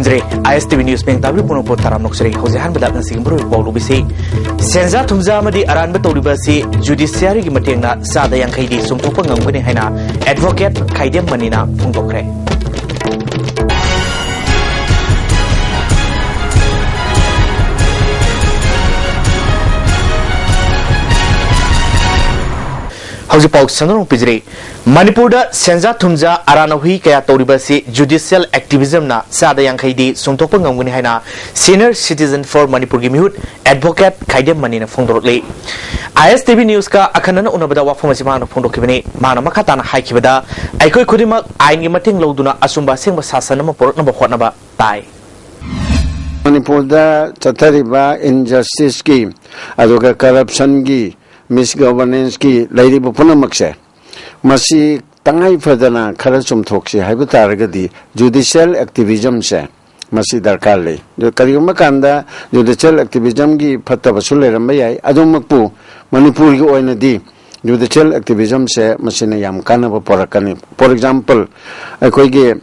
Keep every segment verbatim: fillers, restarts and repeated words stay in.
ꯖꯔꯦ꯫ ꯑꯥꯏ ꯑꯦꯁ T V news ꯃꯤꯡ ꯇꯥꯕꯤꯕ ꯄꯨꯝꯅꯃꯛꯄꯨ ꯇꯔꯥꯝꯅ ꯑꯣꯛꯆꯔꯤ꯫ ꯍꯧꯖꯤꯛ ꯑꯍꯥꯟꯕꯗ ꯉꯁꯤꯒꯤ ꯃꯔꯨꯑꯣꯏꯕ ꯄꯥꯎ ꯂꯧꯕꯤꯁꯤ꯫ ꯁꯦꯟꯖꯥ ꯊꯨꯝꯖꯥ ꯑꯃꯗꯤ ꯑꯔꯥꯟꯕ ꯇꯧꯔꯤꯕ ꯑꯁꯤ ꯖꯨꯗꯤꯁꯤꯌꯥꯔꯤꯒꯤ ꯃꯇꯦꯡꯅ ꯆꯥꯗ ꯌꯥꯡꯈꯩꯗꯤ ꯆꯨꯝꯊꯣꯛꯄ ꯉꯝꯒꯅꯤ ꯍꯥꯏꯅ ꯑꯦꯗꯚꯣꯀꯦꯠ ꯈꯥꯏꯗꯦꯝ ꯃꯅꯤꯅ ꯐꯣꯡꯗꯣꯛꯈ꯭ꯔꯦ꯫ ꯍꯧꯖꯤꯛ ꯄꯥꯎ ꯁꯟꯗꯣꯛꯅ ꯄꯤꯖꯔꯤ꯫ ꯃꯅꯤꯄꯨꯔꯗ ꯁꯦꯟꯖꯥ ꯊꯨꯝꯖꯥ ꯑꯔꯥꯟ ꯑꯍꯨꯏ ꯀꯌꯥ ꯇꯧꯔꯤꯕ ꯑꯁꯤ ꯖꯨꯗꯤꯁꯤꯌꯦꯜ ꯑꯦꯛꯇꯤꯚꯤꯖꯝꯅ ꯆꯥꯗ ꯌꯥꯡꯈꯩꯗꯤ ꯆꯨꯝꯊꯣꯛꯄ ꯉꯝꯒꯅꯤ ꯍꯥꯏꯅ Senior Citizen for ꯃꯅꯤꯄꯨꯔꯒꯤ ꯃꯤꯍꯨꯠ ꯑꯦꯗꯚꯣꯀꯦꯠ ꯈꯥꯏꯗꯦꯝ ꯃꯅꯤꯅ ꯐꯣꯡꯗꯣꯔꯛꯂꯤ꯫ ꯑꯥꯏ ꯑꯦꯁ ꯇꯤ ꯚꯤ ꯅ꯭ꯌꯨꯁꯀ ꯑꯈꯟꯅꯅ ꯎꯅꯕꯗ ꯋꯥꯐꯝ ꯑꯁꯤ ꯃꯍꯥꯛꯅ ꯐꯣꯡꯗꯣꯛꯈꯤꯕꯅꯤ꯫ ꯃꯍꯥꯛꯅ ꯃꯈꯥ ꯇꯥꯅ ꯍꯥꯏꯈꯤꯕꯗ, ꯑꯩꯈꯣꯏ ꯈꯨꯗꯤꯡꯃꯛ ꯑꯥꯏꯟꯒꯤ ꯃꯇꯦꯡ ꯂꯧꯗꯨꯅ ꯑꯆꯨꯝꯕ ꯑꯁꯦꯡꯕ ꯁꯥꯁꯟ ꯑꯃ ꯄꯨꯔꯛꯅꯕ ꯍꯣꯠꯅꯕ ꯇꯥꯏ꯫ ꯃꯅꯤꯄꯨꯔꯗ ꯆꯠꯊꯔꯤꯕ ꯏꯟꯖꯁꯇꯤꯁꯀꯤ ꯑꯗꯨꯒ ꯀꯔꯞꯁꯟꯒꯤ, ꯃꯤꯁꯒꯕꯔꯅꯦꯟꯁꯀꯤ ꯂꯩꯔꯤꯕ ꯄꯨꯝꯅꯃꯛꯁꯦ, ꯃꯁꯤ ꯇꯉꯥꯏ ꯐꯗꯅ ꯈꯔ ꯆꯨꯝꯊꯣꯛꯁꯤ ꯍꯥꯏꯕ ꯇꯥꯔꯒꯗꯤ ꯖꯨꯗꯤꯁꯤꯌꯦꯜ ꯑꯦꯛꯇꯤꯚꯤꯖꯝꯁꯦ ꯃꯁꯤ ꯗꯔꯀꯥꯔ ꯂꯩ꯫ ꯑꯗꯨ ꯀꯔꯤꯒꯨꯝꯕ ꯀꯥꯟꯗ ꯖꯨꯗꯤꯁꯤꯌꯦꯜ ꯑꯦꯛꯇꯤꯚꯤꯖꯝꯒꯤ ꯐꯠꯇꯕꯁꯨ ꯂꯩꯔꯝꯕ ꯌꯥꯏ, ꯑꯗꯨꯃꯛꯄꯨ ꯃꯅꯤꯄꯨꯔꯒꯤ ꯑꯣꯏꯅꯗꯤ ꯖꯨꯗꯤꯁꯤꯌꯦꯜ ꯑꯦꯛꯇꯤꯚꯤꯖꯝꯁꯦ ꯃꯁꯤꯅ ꯌꯥꯝ ꯀꯥꯟꯅꯕ ꯄꯨꯔꯛꯀꯅꯤ꯫ For example, ꯑꯩꯈꯣꯏꯒꯤ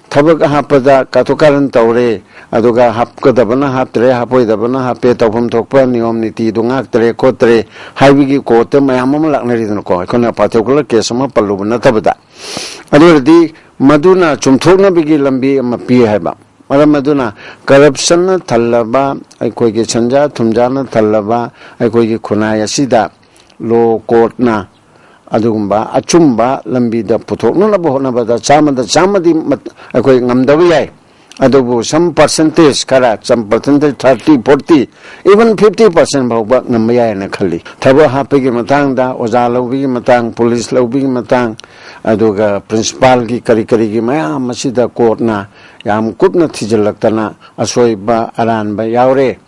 ꯊꯕꯛ ꯍꯥꯞꯄꯗ ꯀꯥꯊꯣꯛ ꯀꯥꯔꯟ ꯇꯧꯔꯦ, ꯑꯗꯨꯒ ꯍꯥꯞꯀꯗꯕꯅ ꯍꯥꯞꯇ꯭ꯔꯦ, ꯍꯥꯞꯄꯣꯏꯗꯕꯅ ꯍꯥꯞꯄꯦ, ꯇꯧꯐꯝ ꯊꯣꯛꯄ ꯅꯤꯌꯣꯝ ꯅꯤꯇꯤꯗꯨ ꯉꯥꯛꯇ꯭ꯔꯦ ꯈꯣꯠꯇ꯭ꯔꯦ ꯍꯥꯏꯕꯒꯤ ꯀꯣꯔꯠꯇ ꯃꯌꯥꯝ ꯑꯃ ꯂꯥꯛꯅꯔꯤꯗꯅꯀꯣ꯫ ꯑꯩꯈꯣꯏꯅ ꯄꯥꯔꯇꯤꯀꯨꯂꯔ ꯀꯦꯁ ꯑꯃ ꯄꯜꯂꯨꯕ ꯅꯠꯇꯕꯗ, ꯑꯗꯨ ꯑꯣꯏꯔꯗꯤ ꯃꯗꯨꯅ ꯆꯨꯝꯊꯣꯛꯅꯕꯒꯤ ꯂꯝꯕꯤ ꯑꯃ ꯄꯤ ꯍꯥꯏꯕ꯫ ꯃꯔꯝ ꯑꯗꯨꯅ ꯀꯔꯞꯁꯟꯅ ꯊꯜꯂꯕ, ꯑꯩꯈꯣꯏꯒꯤ ꯁꯦꯟꯖꯥ ꯊꯨꯝꯖꯥꯅ ꯊꯜꯂꯕ ꯑꯩꯈꯣꯏꯒꯤ ꯈꯨꯟꯅꯥꯏ ꯑꯁꯤꯗ ꯂꯣ ꯀꯣꯔꯠꯅ ꯑꯗꯨꯒꯨꯝꯕ ꯑꯆꯨꯝꯕ ꯂꯝꯕꯤꯗ ꯄꯨꯊꯣꯛꯅꯅꯕ ꯍꯣꯠꯅꯕꯗ ꯆꯥꯝꯃꯗ ꯆꯥꯝꯃꯗꯤ ꯃꯠ-, ꯑꯩꯈꯣꯏ ꯉꯝꯗꯕ ꯌꯥꯏ꯫ ꯑꯗꯨꯕꯨ some percentage ꯈꯔ, some percentage thirty, forty, even fifty percent ꯐꯥꯎꯕ ꯉꯝꯕ ꯌꯥꯏꯅ ꯈꯜꯂꯤ꯫ ꯊꯕꯛ ꯍꯥꯞꯄꯒꯤ ꯃꯇꯥꯡꯗ, ꯑꯣꯖꯥ ꯂꯧꯕꯒꯤ ꯃꯇꯥꯡ, ꯄꯨꯂꯤꯁ ꯂꯧꯕꯒꯤ ꯃꯇꯥꯡ, ꯑꯗꯨꯒ ꯄ꯭ꯔꯤꯟꯁꯤꯄꯥꯜꯒꯤ ꯀꯔꯤ ꯀꯔꯤꯒꯤ ꯃꯌꯥꯝ ꯑꯁꯤꯗ ꯀꯣꯔꯠꯅ ꯌꯥꯝ ꯀꯨꯞꯅ ꯊꯤꯖꯤꯜꯂꯛꯇꯅ ꯑꯁꯣꯏꯕ ꯑꯔꯥꯟꯕ ꯌꯥꯎꯔꯦ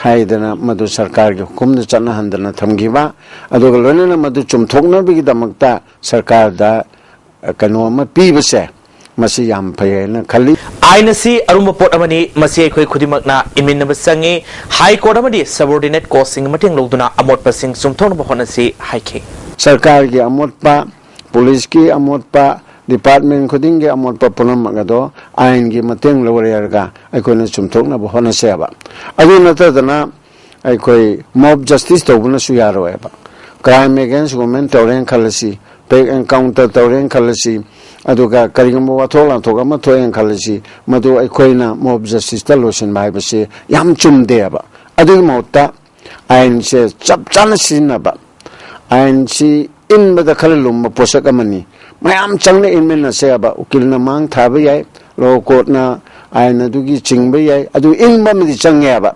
ꯍꯥꯏꯗꯅ ꯃꯗꯨ ꯁꯔꯀꯥꯔꯒꯤ ꯍꯨꯀꯨꯝꯗ ꯆꯠꯅꯍꯟꯗꯅ ꯊꯝꯈꯤꯕ, ꯑꯗꯨꯒ ꯂꯣꯏꯅꯅ ꯃꯗꯨ ꯆꯨꯝꯊꯣꯛꯅꯕꯒꯤꯗꯃꯛꯇ ꯁꯔꯀꯥꯔꯗ, ꯑ, ꯀꯩꯅꯣ ꯑꯃ ꯄꯤꯕꯁꯦ, ꯃꯁꯤ ꯌꯥꯝ ꯐꯩ ꯍꯥꯏꯅ ꯈꯜꯂꯤ꯫ ꯑꯥꯏꯟ ꯑꯁꯤ ꯑꯔꯨꯝꯕ ꯄꯣꯠ ꯑꯃꯅꯤ, ꯃꯁꯤ ꯑꯩꯈꯣꯏ ꯈꯨꯗꯤꯡꯃꯛꯅ ꯏꯟꯃꯤꯟꯅꯕ ꯆꯪꯉꯤ꯫ ꯍꯥꯏ ꯀꯣꯔꯠ ꯑꯃꯗꯤ ꯁꯕꯑꯣꯔꯗꯤꯅꯦꯠ ꯀꯣꯔꯠꯁꯤꯡꯒꯤ ꯃꯇꯦꯡ ꯂꯧꯗꯨꯅ ꯑꯃꯣꯠꯄꯁꯤꯡ ꯆꯨꯝꯊꯣꯛꯅꯕ ꯍꯣꯠꯅꯁꯤ ꯍꯥꯏꯈꯤ꯫ ꯁꯔꯀꯥꯔꯒꯤ ꯑꯃꯣꯠꯄ, ꯄꯨꯂꯤꯁꯀꯤ ꯑꯃꯣꯠꯄ, ꯗꯤꯄꯥꯔꯠꯃꯦꯟ ꯈꯨꯗꯤꯡꯒꯤ ꯑꯃꯣꯠꯄ ꯄꯨꯝꯅꯃꯛ ꯑꯗꯣ ꯑꯥꯏꯟꯒꯤ ꯃꯇꯦꯡ ꯂꯧꯔꯒ ꯑꯩꯈꯣꯏꯅ ꯆꯨꯝꯊꯣꯛꯅꯕ ꯍꯣꯠꯅꯁꯦꯕ꯫ ꯑꯗꯨ ꯅꯠꯇꯗꯅ ꯑꯩꯈꯣꯏ ꯃꯣꯕ ꯖꯁꯇꯤꯁ ꯇꯧꯕꯅꯁꯨ ꯌꯥꯔꯣꯏꯕ꯫ ꯀ꯭ꯔꯥꯏꯝ ꯑꯦꯒꯦꯟꯁ ꯋꯨꯃꯦꯟ ꯇꯧꯔꯦꯅ ꯈꯜꯂꯁꯤ, ꯔꯦꯞ ꯑꯦꯟꯀꯥꯎꯟꯇꯔ ꯇꯧꯔꯦꯅ ꯈꯜꯂꯁꯤ, ꯑꯗꯨꯒ ꯀꯔꯤꯒꯨꯝꯕ ꯋꯥꯊꯣꯛ ꯂꯥꯟꯊꯣꯛ ꯑꯃ ꯊꯣꯛꯑꯦꯅ ꯈꯜꯂꯁꯤ, ꯃꯗꯨ ꯑꯩꯈꯣꯏꯅ ꯃꯣꯕ ꯖꯁꯇꯤꯁꯇ ꯂꯣꯏꯁꯤꯟꯕ ꯍꯥꯏꯕꯁꯤ ꯌꯥꯝ ꯆꯨꯝꯗꯦꯕ꯫ ꯑꯗꯨꯒꯤ ꯃꯍꯨꯠꯇ ꯑꯥꯏꯟꯁꯦ ꯆꯞ ꯆꯥꯅ ꯁꯤꯖꯤꯟꯅꯕ, ꯑꯥꯏꯟꯁꯤ ꯏꯟꯕꯗ ꯈꯔ ꯂꯨꯝꯕ ꯄꯣꯠꯁꯛ ꯑꯃꯅꯤ꯫ ꯃꯌꯥꯝ ꯆꯪꯅ ꯏꯟꯃꯤꯟꯅꯁꯦꯕ꯫ ꯎꯀꯤꯜꯅ ꯃꯥꯡ ꯊꯥꯕ ꯌꯥꯏ, ꯂꯣ ꯀꯣꯔꯠꯅ ꯑꯥꯏꯟ ꯑꯗꯨꯒꯤ ꯆꯤꯡꯕ ꯌꯥꯏ, ꯑꯗꯨ ꯏꯟꯕ ꯑꯃꯗꯤ ꯆꯪꯉꯦꯕ꯫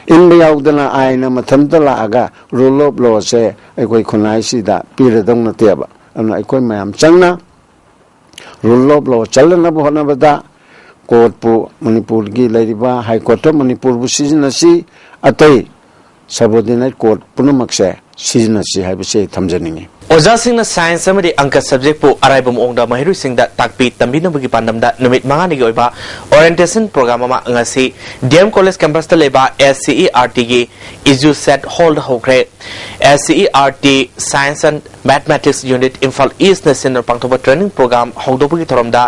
ꯏꯟꯕ ꯌꯥꯎꯗꯅ ꯑꯥꯏꯟꯅ ꯃꯊꯟꯇ ꯂꯥꯛꯑꯒ ꯔꯨꯜ ꯑꯣꯐ ꯂꯣꯁꯦ ꯑꯩꯈꯣꯏ ꯈꯨꯟꯅꯥꯏꯁꯤꯗ ꯄꯤꯔꯗꯧ ꯅꯠꯇꯦꯕ꯫ ꯑꯗꯨꯅ ꯑꯩꯈꯣꯏ ꯃꯌꯥꯝ ꯆꯪꯅ ꯔꯨꯜ ꯑꯣꯐ ꯂꯣ ꯆꯜꯂꯅꯕ ꯍꯣꯠꯅꯕꯗ ꯀꯣꯔꯠꯄꯨ, ꯃꯅꯤꯄꯨꯔꯒꯤ ꯂꯩꯔꯤꯕ ꯍꯥꯏ ꯀꯣꯔꯠ ꯑꯣꯐ ꯃꯅꯤꯄꯨꯔꯕꯨ ꯁꯤꯖꯤꯟꯅꯁꯤ, ꯑꯇꯩ ꯁꯕꯑꯣꯔꯗꯤꯅꯦꯠ ꯀꯣꯔꯠ ꯄꯨꯝꯅꯃꯛꯁꯦ ꯁꯤꯖꯤꯟꯅꯁꯤ ꯍꯥꯏꯕꯁꯤ ꯑꯩ ꯊꯝꯖꯅꯤꯡꯉꯤ꯫ ꯑꯣꯖꯥꯁꯤꯡꯅ ꯁꯥꯏꯟꯁ ꯑꯃꯗꯤ ꯑꯪꯀ ꯁꯕꯖꯦꯛꯄꯨ ꯑꯔꯥꯏꯕ ꯃꯑꯣꯡꯗ ꯃꯍꯩꯔꯣꯏꯁꯤꯡꯗ ꯇꯥꯛꯄꯤ ꯇꯝꯕꯤꯅꯕꯒꯤ ꯄꯥꯟꯗꯝꯗ ꯅꯨꯃꯤꯠ ꯃꯉꯥꯅꯤꯒꯤ ꯑꯣꯏꯕ ꯑꯣꯔꯤꯌꯦꯟꯇꯦꯁꯟ ꯄ꯭ꯔꯣꯒ꯭ꯔꯥꯝ ꯑꯃ ꯉꯁꯤ ꯗꯤ ꯑꯦꯝ ꯀꯣꯂꯦꯖ ꯀꯦꯝꯄꯁꯇ ꯂꯩꯕ ꯑꯦꯁ ꯁꯤ ꯏ ꯑꯥꯔ ꯇꯤꯒꯤ ꯏꯖꯨꯁꯦꯠ ꯍꯣꯜꯗ ꯍꯧꯈ꯭ꯔꯦ꯫ S C E R T science and mathematics unit Imphal ꯏꯁꯅ ꯁꯤꯟꯗꯨꯅ ꯄꯥꯡꯊꯣꯛꯄ ꯇ꯭ꯔꯦꯅꯤꯡ ꯄ꯭ꯔꯣꯒ꯭ꯔꯥꯝ ꯍꯧꯗꯣꯛꯄꯒꯤ ꯊꯧꯔꯝꯗ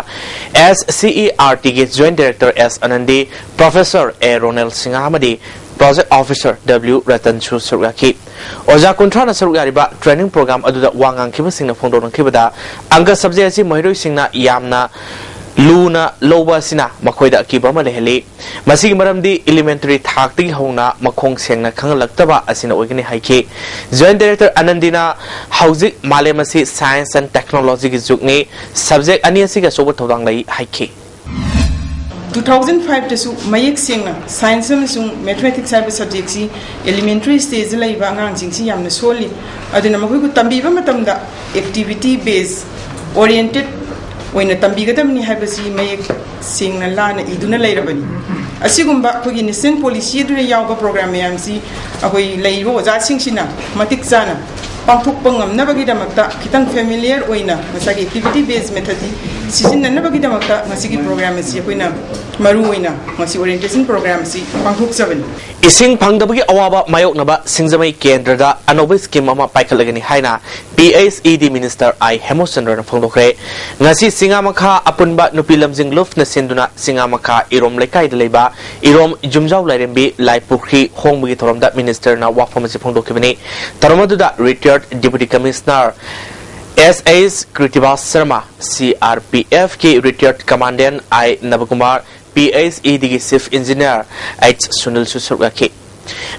ꯑꯦꯁ ꯁꯤ ꯏ ꯑꯥꯔ ꯇꯤꯒꯤ joint director S Anandi, professor A Ronel Singh ꯑꯃꯗꯤ ꯄ꯭ꯔꯣꯖꯦꯛ ꯑꯣꯐꯤꯁꯔ ꯗꯕ꯭ꯂꯤꯎ ꯔꯇꯟꯁꯨ ꯁꯔꯨꯛ ꯌꯥꯈꯤ꯫ ꯑꯣꯖꯥ ꯀꯨꯟꯊ꯭ꯔꯥꯅ ꯁꯔꯨꯛ ꯌꯥꯔꯤꯕ ꯇ꯭ꯔꯦꯅꯤꯡ ꯄ꯭ꯔꯣꯒ꯭ꯔꯥꯝ ꯑꯗꯨꯗ ꯋꯥ ꯉꯥꯡꯈꯤꯕꯁꯤꯡꯅ ꯐꯣꯡꯗꯣꯛꯂꯛꯈꯤꯕꯗ, ꯑꯪꯀ ꯁꯕꯖꯦꯛ ꯑꯁꯤ ꯃꯍꯩꯔꯣꯏꯁꯤꯡꯅ ꯌꯥꯝꯅ ꯂꯨꯅ ꯂꯧꯕ ꯑꯁꯤꯅ ꯃꯈꯣꯏꯗ ꯑꯀꯤꯕ ꯑꯃ ꯂꯩꯍꯜꯂꯤ꯫ ꯃꯁꯤꯒꯤ ꯃꯔꯝꯗꯤ ꯏꯂꯤꯃꯦꯟꯇꯔꯤ ꯊꯥꯛꯇꯒꯤ ꯍꯧꯅ ꯃꯈꯣꯡ ꯁꯦꯡꯅ ꯈꯪꯍꯜꯂꯛꯇꯕ ꯑꯁꯤꯅ ꯑꯣꯏꯒꯅꯤ ꯍꯥꯏꯈꯤ꯫ ꯖꯣꯏꯟꯠ ꯗꯥꯏꯔꯦꯛꯇꯔ ꯑꯅꯟꯗꯤꯅ ꯍꯧꯖꯤꯛ ꯃꯥꯂꯦꯝ ꯑꯁꯤ ꯁꯥꯏꯟꯁ ꯑꯦꯟ ꯇꯦꯛꯅꯣꯂꯣꯖꯤꯒꯤ ꯖꯨꯒꯅꯤ, ꯁꯕꯖꯦꯛ ꯑꯅꯤ ꯑꯁꯤꯒꯤ ꯑꯆꯧꯕ ꯊꯧꯗꯥꯡ ꯂꯩ ꯍꯥꯏꯈꯤ꯫ ꯇꯨ ꯊꯥꯎꯖꯟ ꯐꯥꯏꯚꯇꯁꯨ ꯃꯌꯦꯛ ꯁꯦꯡꯅ ꯁꯥꯏꯟꯁ ꯑꯃꯁꯨꯡ ꯃꯦꯊꯃꯦꯇꯤꯛꯁ ꯍꯥꯏꯕ ꯁꯕꯖꯦꯛꯁꯤ ꯏꯂꯤꯃꯦꯟꯇꯔꯤ ꯁ꯭ꯇꯦꯖꯇ ꯂꯩꯕ ꯑꯉꯥꯡꯁꯤꯡꯁꯤ ꯌꯥꯝꯅ ꯁꯣꯜꯂꯤ꯫ ꯑꯗꯨꯅ ꯃꯈꯣꯏꯕꯨ ꯇꯝꯕꯤꯕ ꯃꯇꯝꯗ ꯑꯦꯛꯇꯤꯚꯤꯇꯤ ꯕꯦꯖ ꯑꯣꯔꯤꯌꯦꯟꯇꯦꯠ ꯑꯣꯏꯅ ꯇꯝꯕꯤꯒꯗꯕꯅꯤ ꯍꯥꯏꯕꯁꯤ ꯃꯌꯦꯛ ꯁꯦꯡꯅ ꯂꯥꯟꯅ ꯏꯗꯨꯅ ꯂꯩꯔꯕꯅꯤ꯫ ꯑꯁꯤꯒꯨꯝꯕ ꯑꯩꯈꯣꯏꯒꯤ ꯅꯦꯁꯅꯦꯜ ꯄꯣꯂꯤꯁꯤ ꯑꯗꯨꯗ ꯌꯥꯎꯕ ꯄ꯭ꯔꯣꯒ꯭ꯔꯥꯝ ꯃꯌꯥꯝꯁꯤ ꯑꯩꯈꯣꯏ ꯂꯩꯔꯤꯕ ꯑꯣꯖꯥꯁꯤꯡꯁꯤꯅ ꯃꯇꯤꯛ ꯆꯥꯅ ꯄꯥꯡꯊꯣꯛꯄ ꯉꯝꯅꯕꯒꯤꯗꯃꯛꯇ ꯈꯤꯇꯪ ꯐꯦꯃꯤꯂꯤꯌꯔ ꯑꯣꯏꯅ ꯉꯁꯥꯏꯒꯤ ꯑꯦꯛꯇꯤꯚꯤꯇꯤ ꯕꯦꯖ ꯃꯦꯊꯠꯁꯤ ꯁꯤꯖꯤꯟꯅꯅꯕꯒꯤꯗꯃꯛꯇ ꯉꯁꯤꯒꯤ ꯄ꯭ꯔꯣꯒ꯭ꯔꯥꯝ ꯑꯁꯤ ꯑꯩꯈꯣꯏꯅ ꯃꯔꯨꯑꯣꯏꯅ ꯉꯁꯤ orientation program ꯑꯁꯤ ꯄꯥꯡꯊꯣꯛꯆꯕꯅꯤ꯫ ꯏꯁꯤꯡ ꯐꯪꯗꯕꯒꯤ ꯑꯋꯥꯕ ꯃꯥꯌꯣꯛꯅꯕ ꯁꯤꯡꯖꯃꯩ ꯀꯦꯟꯗ꯭ꯔꯗ ꯑꯅꯧꯕ scheme ꯑꯃ ꯄꯥꯏꯈꯠꯂꯒꯅꯤ ꯍꯥꯏꯅ P H E D Minister I ꯍꯦꯃꯣꯆꯟꯗ꯭ꯔꯅ ꯐꯣꯡꯗꯣꯛꯈ꯭ꯔꯦ꯫ ꯉꯁꯤ ꯆꯤꯉꯥꯃꯈꯥ ꯑꯄꯨꯟꯕ ꯅꯨꯄꯤ ꯂꯝꯖꯤꯡ ꯂꯨꯞꯅ ꯁꯤꯟꯗꯨꯅ ꯆꯤꯉꯥꯃꯈꯥ ꯏꯔꯣꯝ ꯂꯩꯀꯥꯏꯗ ꯂꯩꯕ ꯏꯔꯣꯝ ꯌꯨꯝꯖꯥꯎ ꯂꯥꯏꯔꯦꯝꯕꯤ ꯂꯥꯏ ꯄꯨꯈ꯭ꯔꯤ ꯍꯣꯡꯕꯒꯤ ꯊꯧꯔꯝꯗ ministerꯅ ꯋꯥꯐꯝ ꯑꯁꯤ ꯐꯣꯡꯗꯣꯛꯈꯤꯕꯅꯤ꯫ ꯊꯧꯔꯝ ꯑꯗꯨꯗ retired Deputy Commissioner S H ꯀ꯭ꯔꯤꯇꯤꯕꯥꯁ Sharma, C R P F ꯀꯤ retired Commandant I ꯅꯕꯀꯨꯃꯥꯔ, P H E D ꯒꯤ Chief Engineer H ꯁꯨꯅꯤꯜꯁꯨ ꯁꯔꯨꯛ ꯌꯥꯈꯤ꯫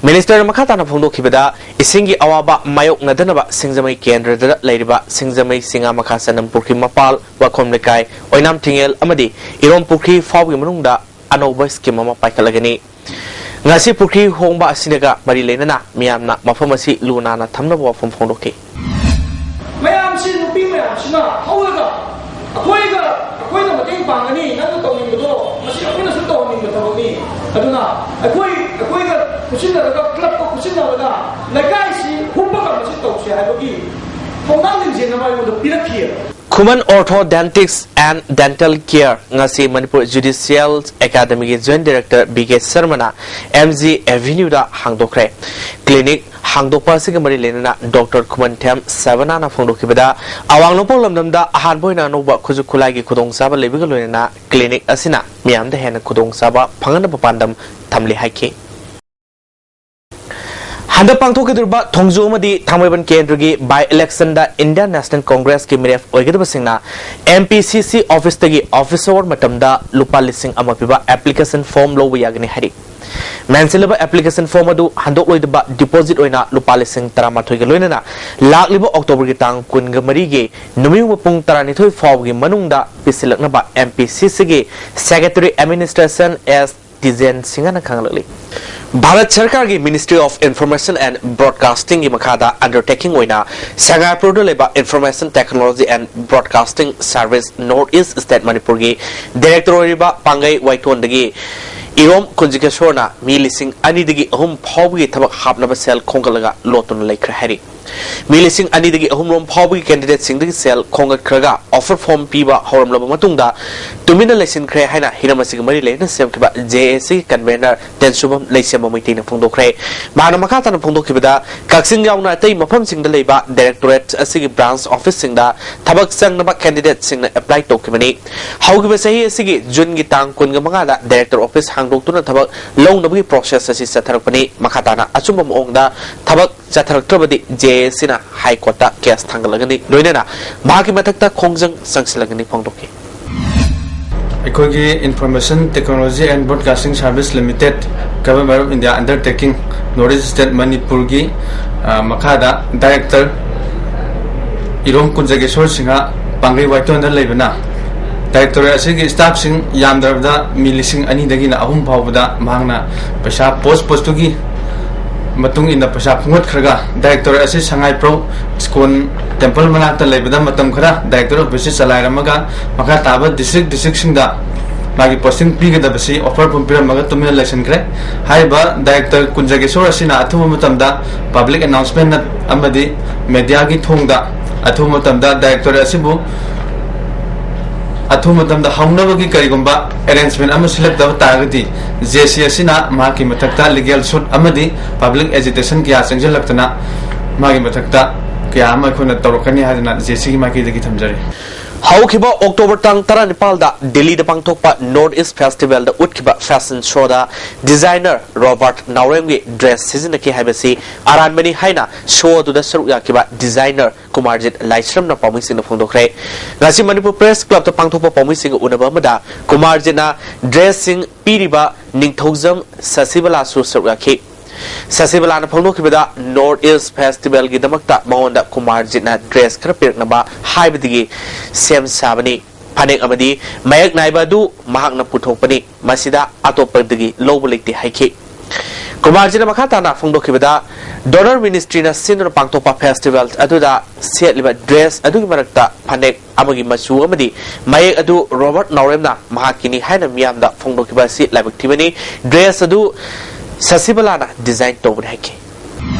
Ministerꯅ ꯃꯈꯥ ꯇꯥꯅ ꯐꯣꯡꯗꯣꯛꯈꯤꯕꯗ, ꯏꯁꯤꯡꯒꯤ ꯑꯋꯥꯕ ꯃꯥꯌꯣꯛꯅꯗꯅꯕ ꯁꯤꯡꯖꯃꯩ ꯀꯦꯟꯗ꯭ꯔꯗ ꯂꯩꯔꯤꯕ ꯁꯤꯡꯖꯃꯩ ꯆꯤꯉꯥꯃꯈꯥ ꯆꯅꯝ ꯄꯨꯈ꯭ꯔꯤ ꯃꯄꯥꯜ, ꯋꯥꯈꯣꯝ ꯂꯩꯀꯥꯏ, ꯑꯣꯏꯅꯥꯝ ꯊꯤꯡꯉꯦꯜ ꯑꯃꯗꯤ ꯏꯔꯣꯝ ꯄꯨꯈ꯭ꯔꯤ ꯐꯥꯎꯒꯤ ꯃꯅꯨꯡꯗ ꯑꯅꯧꯕ scheme ꯑꯃ ꯄꯥꯏꯈꯠꯂꯒꯅꯤ꯫ ꯉꯁꯤ ꯄꯨꯈ꯭ꯔꯤ ꯍꯣꯡꯕ ꯑꯁꯤꯅꯒ ꯃꯔꯤ ꯂꯩꯅꯅ ꯃꯤꯌꯥꯝꯅ ꯃꯐꯝ ꯑꯁꯤ ꯂꯨ ꯅꯥꯟꯅ ꯊꯝꯅꯕ ꯋꯥꯐꯝ ꯐꯣꯡꯗꯣꯛꯈꯤ꯫ ꯃꯌꯥꯝꯁꯤ, ꯅꯨꯄꯤ ꯃꯌꯥꯝꯁꯤꯅ ꯍꯧꯔꯒ ꯑꯩꯈꯣꯏꯒ, ꯑꯩꯈꯣꯏꯅ ꯃꯇꯦꯡ ꯄꯥꯡꯒꯅꯤ, ꯅꯪꯅ ꯇꯧꯅꯤꯡꯕꯗꯣ ꯃꯁꯤ ꯑꯩꯈꯣꯏꯅꯁꯨ ꯇꯧꯍꯟꯅꯤꯡꯕ ꯊꯕꯛꯅꯤ꯫ ꯑꯗꯨꯅ ꯑꯩꯈꯣꯏ, ꯑꯩꯈꯣꯏꯒ ꯈꯨꯠꯁꯤꯟꯅꯔꯒ, clubꯀ ꯈꯨꯠꯁꯤꯟꯅꯔꯒ ꯂꯩꯀꯥꯏꯁꯤ ꯍꯨꯞꯄꯒ ꯃꯁꯤ ꯇꯧꯁꯦ ꯍꯥꯏꯕꯒꯤ ꯊꯧꯅꯥ ꯂꯤꯡꯖꯦꯜ ꯑꯃ ꯑꯩꯉꯣꯟꯗ ꯄꯤꯔꯛꯈꯤꯑꯕ꯫ ꯈꯨꯃꯟ Orthodontics and Dental Care ꯉꯁꯤ Manipur Judicial Academyꯒꯤ Joint Director B K ꯁꯔꯃꯅ M G Avenueꯗ ꯍꯥꯡꯗꯣꯛꯈ꯭ꯔꯦ꯫ Clinic ꯍꯥꯡꯗꯣꯛꯄ ꯑꯁꯤꯒ ꯃꯔꯤ ꯂꯩꯅꯅ Doctor ꯈꯨꯃꯟꯊꯦꯝ ꯁꯕꯅꯥꯅ ꯐꯣꯡꯗꯣꯛꯈꯤꯕꯗ, ꯑꯋꯥꯡ ꯅꯣꯡꯄꯣꯛ ꯂꯝꯗꯝꯗ ꯑꯍꯥꯟꯕ ꯑꯣꯏꯅ ꯑꯅꯧꯕ ꯈꯨꯠꯁꯨ ꯈꯨꯠꯂꯥꯏꯒꯤ ꯈꯨꯗꯣꯡꯆꯥꯕ ꯂꯩꯕꯒ ꯂꯣꯏꯅꯅ clinic ꯑꯁꯤꯅ ꯃꯤꯌꯥꯝꯗ ꯍꯦꯟꯅ ꯈꯨꯗꯣꯡꯆꯥꯕ ꯐꯪꯍꯟꯅꯕ ꯄꯥꯟꯗꯝ ꯊꯝꯂꯤ ꯍꯥꯏꯈꯤ꯫ ꯍꯟꯗꯛ ꯄꯥꯡꯊꯣꯛꯀꯗꯧꯔꯤꯕ ꯊꯣꯡꯖꯨ ꯑꯃꯗꯤ ꯊꯥꯡꯃꯩꯕꯟ ꯀꯦꯟꯗ꯭ꯔꯒꯤ by electionꯗ Indian National Congressꯀꯤ ꯃꯤꯔꯦꯞ ꯑꯣꯏꯒꯗꯕꯁꯤꯡꯅ M P C C officeꯇꯒꯤ office hour ꯃꯇꯝꯗ ꯂꯨꯄꯥ ꯂꯤꯁꯤꯡ ꯑꯃ ꯄꯤꯕ application form ꯂꯧꯕ ꯌꯥꯒꯅꯤ ꯍꯥꯏꯔꯤ꯫ ꯃꯦꯟꯁꯤꯜꯂꯕ application form ꯑꯗꯨ ꯍꯟꯗꯣꯛꯂꯣꯏꯗꯕ deposit ꯑꯣꯏꯅ ꯂꯨꯄꯥ ꯂꯤꯁꯤꯡ ꯇꯔꯥꯃꯥꯊꯣꯏꯒ ꯂꯣꯏꯅꯅ ꯂꯥꯛꯂꯤꯕ Octoberꯒꯤ ꯇꯥꯡ ꯀꯨꯟꯒ ꯃꯔꯤꯒꯤ ꯅꯨꯃꯤꯠ ꯌꯨꯡꯕ ꯄꯨꯡ ꯇꯔꯥꯅꯤꯊꯣꯏ ꯐꯥꯎꯕꯒꯤ ꯃꯅꯨꯡꯗ ꯄꯤꯁꯤꯜꯂꯛꯅꯕ M P C Cꯒꯤ Secretary Administration S ꯇꯤꯖꯦꯟ ꯁꯤꯡꯍꯅ ꯈꯪꯍꯜꯂꯛꯂꯤ꯫ ꯚꯥꯔꯠ ꯁꯔꯀꯥꯔꯒꯤ Ministry of Information and Broadcastingꯒꯤ ꯃꯈꯥꯗ undertaking ꯑꯣꯏꯅ ꯁꯉꯥꯏꯄ꯭ꯔꯧꯗ ꯂꯩꯕ Information Technology and Broadcasting Service North East State ꯃꯅꯤꯄꯨꯔꯒꯤ director ꯑꯣꯏꯔꯤꯕ ꯄꯥꯡꯒꯩ ꯋꯥꯏꯇꯣꯟꯗꯒꯤ ꯏꯔꯣꯝ ꯀꯨꯟꯖꯤꯀꯦꯁꯣꯔꯅ ꯃꯤ ꯂꯤꯁꯤꯡ ꯑꯅꯤꯗꯒꯤ ꯑꯍꯨꯝ ꯐꯥꯎꯕꯒꯤ ꯊꯕꯛ ꯍꯥꯞꯅꯕ ꯁꯦꯜ ꯈꯣꯝꯒꯠꯂꯒ ꯂꯣꯠꯇꯨꯅ ꯂꯩꯈ꯭ꯔꯦ ꯍꯥꯏꯔꯤ꯫ ꯃꯤ ꯂꯤꯁꯤꯡ ꯑꯅꯤꯗꯒꯤ ꯑꯍꯨꯝ ꯔꯣꯝ ꯐꯥꯎꯕꯒꯤ candidateꯁꯤꯡꯗꯒꯤ ꯁꯦꯜ ꯈꯣꯝꯒꯠꯈ꯭ꯔꯒ offer form ꯄꯤꯕ ꯍꯧꯔꯝꯂꯕ ꯃꯇꯨꯡꯗ ꯇꯨꯃꯤꯟꯅ ꯂꯩꯁꯤꯟꯈ꯭ꯔꯦ ꯍꯥꯏꯅ ꯍꯤꯔꯝ ꯑꯁꯤꯒ ꯃꯔꯤ ꯂꯩꯅꯅ ꯁꯦꯝꯈꯤꯕ JACꯒꯤ convener ꯇꯦꯟꯁꯨꯕꯝ ꯂꯩꯁꯦꯝꯕ ꯃꯩꯇꯩꯅ ꯐꯣꯡꯗꯣꯛꯈ꯭ꯔꯦ꯫ ꯃꯍꯥꯛꯅ ꯃꯈꯥ ꯇꯥꯅ ꯐꯣꯡꯗꯣꯛꯈꯤꯕꯗ, ꯀꯛꯆꯤꯡ ꯌꯥꯎꯅ ꯑꯇꯩ ꯃꯐꯝꯁꯤꯡꯗ ꯂꯩꯕ directorate ꯑꯁꯤꯒꯤ branch officeꯁꯤꯡꯗ ꯊꯕꯛ ꯆꯪꯅꯕ candidateꯁꯤꯡꯅ apply ꯇꯧꯈꯤꯕꯅꯤ꯫ ꯍꯧꯈꯤꯕ ꯆꯍꯤ ꯑꯁꯤꯒꯤ Juneꯒꯤ ꯇꯥꯡ ꯀꯨꯟꯃꯉꯥꯗ director office ꯍꯥꯡꯗꯣꯛꯇꯨꯅ ꯊꯕꯛ ꯂꯧꯅꯕꯒꯤ process ꯑꯁꯤ ꯆꯠꯊꯔꯛꯄꯅꯤ꯫ ꯃꯈꯥ ꯇꯥꯅ ꯑꯆꯨꯝꯕ ꯃꯑꯣꯡꯗ ꯊꯕꯛ ꯆꯠꯊꯔꯛꯇ꯭ꯔꯕꯗꯤ JACꯅ High Courtꯇ case ꯊꯥꯡꯒꯠꯂꯒꯅꯤ, ꯂꯣꯏꯅꯅ ꯃꯍꯥꯛꯀꯤ ꯃꯊꯛꯇ ꯈꯣꯡꯖꯪ ꯆꯪꯁꯤꯜꯂꯒꯅꯤ ꯐꯣꯡꯗꯣꯛꯈꯤ꯫ ꯑꯩꯈꯣꯏꯒꯤ Information Technology and Broadcasting Service Limited, Government of India undertaking, North East State ꯃꯅꯤꯄꯨꯔꯒꯤ, ꯑ, ꯃꯈꯥꯗ director ꯏꯔꯣꯝ ꯀꯨꯟꯖꯒꯦꯁꯣꯔ ꯁꯤꯡꯍ ꯄꯥꯡꯒꯩ ꯋꯥꯏꯇꯣꯟꯗ ꯂꯩꯕꯅ directorate ꯑꯁꯤꯒꯤ staffꯁꯤꯡ ꯌꯥꯝꯗ꯭ꯔꯕꯗ ꯃꯤ ꯂꯤꯁꯤꯡ ꯑꯅꯤꯗꯒꯤꯅ ꯑꯍꯨꯝ ꯐꯥꯎꯕꯗ ꯃꯍꯥꯛꯅ ꯄꯩꯁꯥ post postꯇꯨꯒꯤ ꯃꯇꯨꯡ ꯏꯟꯅ ꯄꯩꯁꯥ ꯈꯣꯝꯒꯠꯈ꯭ꯔꯒ directorate ꯑꯁꯤ ꯁꯉꯥꯏꯄ꯭ꯔꯧ ꯏꯁꯀꯣꯟ temple ꯃꯅꯥꯛꯇ ꯂꯩꯕꯗ ꯃꯇꯝ ꯈꯔ director officeꯁꯤ ꯆꯂꯥꯏꯔꯝꯃꯒ ꯃꯈꯥ ꯇꯥꯕ district districtꯁꯤꯡꯗ ꯃꯥꯒꯤ posting ꯄꯤꯒꯗꯕꯁꯤ offer form ꯄꯤꯔꯝꯃꯒ ꯇꯨꯃꯤꯟꯅ ꯂꯩꯁꯤꯟꯈ꯭ꯔꯦ꯫ ꯍꯥꯏꯔꯤꯕ director ꯀꯨꯟꯖꯒꯦꯁꯣꯔ ꯑꯁꯤꯅ ꯑꯊꯨꯕ ꯃꯇꯝꯗ public announcement ꯑꯃꯗꯤ mediaꯒꯤ ꯊꯣꯡꯗ ꯑꯊꯨꯕ ꯃꯇꯝꯗ directorate ꯑꯁꯤꯕꯨ ꯑꯊꯨꯕ ꯃꯇꯝꯗ ꯍꯧꯅꯕꯒꯤ ꯀꯔꯤꯒꯨꯝꯕ arrangement ꯑꯃ ꯁꯤꯜꯂꯛꯇꯕ ꯇꯥꯔꯒꯗꯤ JAC ꯑꯁꯤꯅ ꯃꯍꯥꯛꯀꯤ ꯃꯊꯛꯇ legal suit ꯑꯃꯗꯤ public agitation ꯀꯌꯥ ꯆꯪꯁꯤꯜꯂꯛꯇꯅ ꯃꯥꯒꯤ ꯃꯊꯛꯇ ꯀꯌꯥ ꯑꯃ ꯑꯩꯈꯣꯏꯅ ꯇꯧꯔꯛꯀꯅꯤ ꯍꯥꯏꯗꯨꯅ JACꯒꯤ ꯃꯥꯏꯀꯩꯗꯒꯤ ꯊꯝꯖꯔꯤ꯫ ꯍꯧꯈꯤꯕ October ꯇꯥꯡ ꯇꯔꯥꯅꯤꯄꯥꯜꯗ ꯗꯤꯜꯂꯤꯗ ꯄꯥꯡꯊꯣꯛꯄ North East Festivalꯗ ꯎꯠꯈꯤꯕ fashion showꯗ designer Robert ꯅꯥꯎꯔꯦꯝꯒꯤ dress ꯁꯤꯖꯤꯟꯅꯈꯤ ꯍꯥꯏꯕꯁꯤ ꯑꯔꯥꯟꯕꯅꯤ ꯍꯥꯏꯅ show ꯑꯗꯨꯗ ꯁꯔꯨꯛ ꯌꯥꯈꯤꯕ designer ꯀꯨꯃꯥꯔꯖꯤꯠ ꯂꯥꯏꯁ꯭ꯔꯝꯅ ꯄꯥꯎꯃꯤꯁꯤꯡꯗ ꯐꯣꯡꯗꯣꯛꯈ꯭ꯔꯦ꯫ ꯉꯁꯤ ꯃꯅꯤꯄꯨꯔ Press Clubꯇ ꯄꯥꯡꯊꯣꯛꯄ ꯄꯥꯎꯃꯤꯁꯤꯡꯒ ꯎꯅꯕ ꯑꯃꯗ ꯀꯨꯃꯥꯔꯖꯤꯠꯅ dressꯁꯤꯡ ꯄꯤꯔꯤꯕ ꯅꯤꯡꯊꯧꯖꯝ ꯁꯁꯤꯕꯂꯥꯁꯨ ꯁꯔꯨꯛ ꯌꯥꯈꯤ꯫ ꯁꯁꯤꯕꯂꯥꯅ ꯐꯣꯡꯗꯣꯛꯈꯤꯕꯗ, North East Festivalꯒꯤꯗꯃꯛꯇ ꯃꯉꯣꯟꯗ ꯀꯨꯃꯥꯔꯖꯤꯠꯅ dress ꯈꯔ ꯄꯤꯔꯛꯅꯕ ꯍꯥꯏꯕꯗꯒꯤ ꯁꯦꯝ ꯁꯥꯕꯅꯤ꯫ ꯐꯅꯦꯛ ꯑꯃꯗꯤ ꯃꯌꯦꯛ ꯅꯥꯏꯕ ꯑꯗꯨ ꯃꯍꯥꯛꯅ ꯄꯨꯊꯣꯛꯄꯅꯤ꯫ ꯃꯁꯤꯗ ꯑꯇꯣꯞꯄꯗꯒꯤ ꯂꯧꯕ ꯂꯩꯇꯦ ꯍꯥꯏꯈꯤ꯫ ꯀꯨꯃꯥꯔꯖꯤꯠꯅ ꯃꯈꯥ ꯇꯥꯅ ꯐꯣꯡꯗꯣꯛꯈꯤꯕꯗ, Donor Ministryꯅ ꯁꯤꯟꯗꯨꯅ ꯄꯥꯡꯊꯣꯛꯄ festival ꯑꯗꯨꯗ ꯁꯦꯠꯂꯤꯕ dress ꯑꯗꯨꯒꯤ ꯃꯔꯛꯇ ꯐꯅꯦꯛ ꯑꯃꯒꯤ ꯃꯆꯨ ꯑꯃꯗꯤ ꯃꯌꯦꯛ ꯑꯗꯨ Robert ꯅꯥꯎꯔꯦꯝꯅ ꯃꯍꯥꯛꯀꯤꯅꯤ ꯍꯥꯏꯅ ꯃꯤꯌꯥꯝꯗ ꯐꯣꯡꯗꯣꯛꯈꯤꯕ ꯑꯁꯤ ꯂꯥꯏꯕꯛ ꯊꯤꯕꯅꯤ꯫ Dress ꯑꯗꯨ ꯁꯁꯤꯕꯂꯥꯅ design ꯇꯧꯕꯅꯤ ꯍꯥꯏꯈꯤ꯫